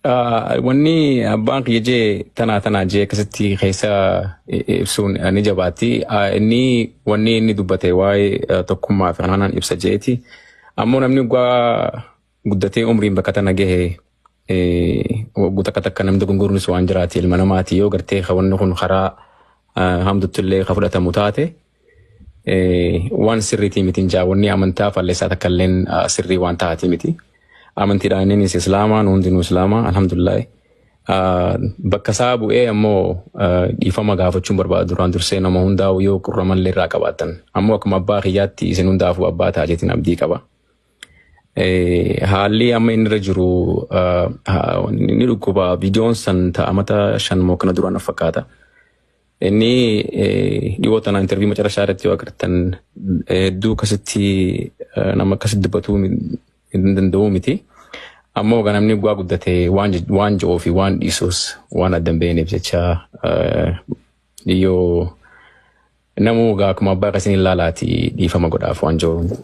Wanni abbaan kiyya jee tanaa tanaa jee akkasitti keessa ibsuun ni jabaatti. Inni wanni inni dubbate waa'ee tokkummaa fi kanaan ibsa jeeti. Ammoo namni waggaa guddatee umriin bakka tana gahe, wagguu takka takka namni dogongornis waan jiraati, ilma namaati. Yoo gartee wanni kun karaa hamdutti illee ka fudhatamu taate, waan sirriitii miti jaa. Wanni amantaa falleessaa takka illeen sirrii waan taati miti. Amantiidhaan innis Islaamaa, nu hundinuu Islaamaa, alhamdulillah. Bakka isaa bu'ee ammoo dhiifama gaafachuun barbaadu duraan dursee nama hundaa'u yoo qurramallee irraa qabaatan. Ammoo akkuma abbaa kiyyaatti isin hundaafuu abbaa ta'a jeetiin abdii qaba. Haalli amma inni irra jiru ni dhukkuba. Viidiyoon san ta'a mata 5 moo kana duraan fakkaata. Inni dhiyoo tana interview macarashaa irratti yoo agartan hedduu akkasitti nama akkasitti dubbatuu hin danda'u miti. Ammoo egaa namni waggaa guddate waan ji'uu fi waan dhiisus waan adda hin beekneef jecha, yoo namuu egaa akkuma abbaa akkasiin ilaalaati dhiifama godhaaf waan jiru.